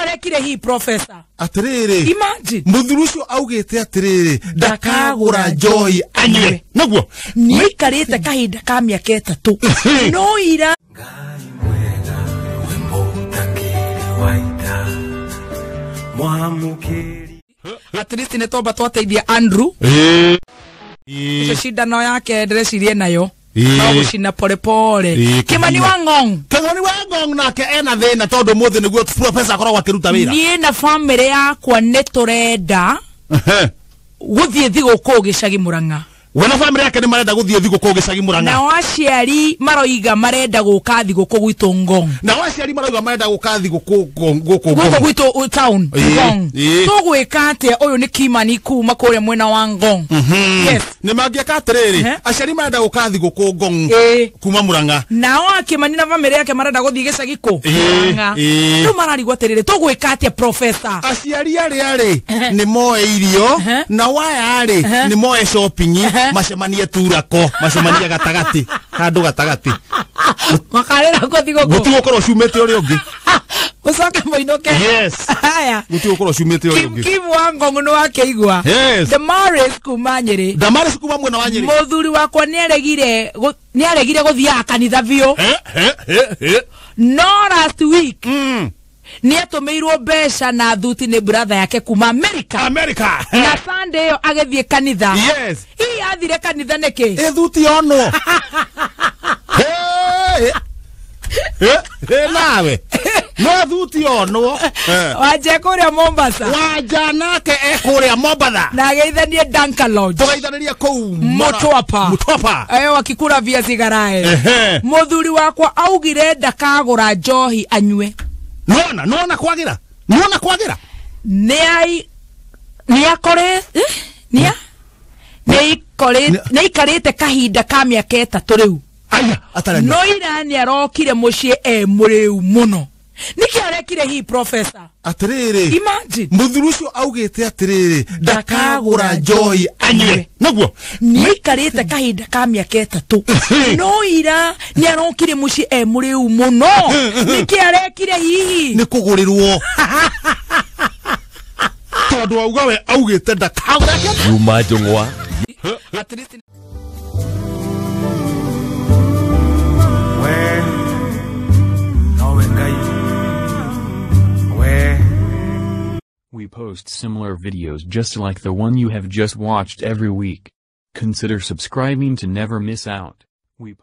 Arekire hi professor. Atiriri. Imagine. Muthuri ucio augite atiriri ndakagura njohi anywe. Noguo. Niaikarite kahinda ka miaka 3. No ira. Ngai mwega we mutakiri waita mwamukiri. At least nĩ twamba twateithia Andrew. Icio cindano yake ndĩrecirie nayo. No gucina pole pole. Kimani wa Ngong. Kimani wa Ngong nake ena thina tondu muthi niguo professor akoragwo akiruta wira. Niĩ na family yakwa nĩ tũrenda guthie thigũkũ gĩcagi Murang'a. We na family yake nĩ marenda guthie thigũkũ gĩcagi Murang'a. Nao aciari maroiga marenda gũka thigũkũ gwitũ Ngong. Nao aciari maroiga marenda gũka thigũkũ gũkũ Ngong. Gũkũ gwitũ town Ngong. Tũgwĩka atĩa? Ũyũ nĩ Kimani kuma kũrĩa mwena wa Ngong. Yes. Nĩ mangĩka atĩrĩrĩ, aciari marenda gũka thigũkũ Ngong kuma Murang'a. Nao Kimani na family yake marenda gũthiĩ gĩcagi kũ? Murang'a. Rĩu mararigwo atĩrĩrĩ, tũgwĩka atĩa professor? Aciari arĩa rĩ nĩ moe irio na waya rĩ nĩ moe shopping. Macemanie turako, macemanie gatagati, handu gatagati. Makarera ko thigũkũ. Gũtigũkorwo ciumĩte ũrĩa ũngĩ. Ũcoke mũinũke. Yes. Haya. Gũtigũkorwo ciumĩte ũrĩa ũngĩ. Kim wa Ngong nĩ wakĩigua. Yes. Damaris kuma Nyĩrĩ. Damaris kuma mwena wa Nyĩrĩ. Mũthuri wakwa nĩaregire gũthiaga kanitha biũ. No last week. Nĩatũmĩirwo mbeca na thuti nĩ brother yake kuma America. America. Na Sunday ĩyo agĩthiĩ kanitha. Yes. Hihi athire kanitha nĩkĩ? Ĩ thuti yonwo. Nawe. No thuti yonwo. Wanja kũrĩa Mombasa. Wanja nake e kũrĩa Mombasa. Na ageithanie Danka Lodge. Tũgeithanĩria kũu Mutwapa. Mutwapa. Wakikura viazi garae. Mũthuri wakwa augire ndakagũra njohi anyue. Nona, nona kwagira. Nona kwagira. Nĩaikarĩte kahinda ka mĩaka 3 rĩu. Aya, ataranyua. No ira nĩarokire mũciĩ e mũrĩu mũno. Nĩkĩ arekire hi professor? Atĩrĩrĩ. Imagine. Mũthuri ũcio augĩte atĩrĩrĩ ndakagũra njohi anyue. Noguo. Nĩaikarĩte kahinda ka mĩaka 3. No ira nĩarokire mũciĩ e mũrĩu mũno. Nĩkĩ arekire hihi? Nĩ kũgũrĩrwo. Tondũ auga we augĩte ndakagũra. Juma Njũng'wa. At least we nowe Ngai. We post similar videos just like the one you have just watched every week. Consider subscribing to never miss out. We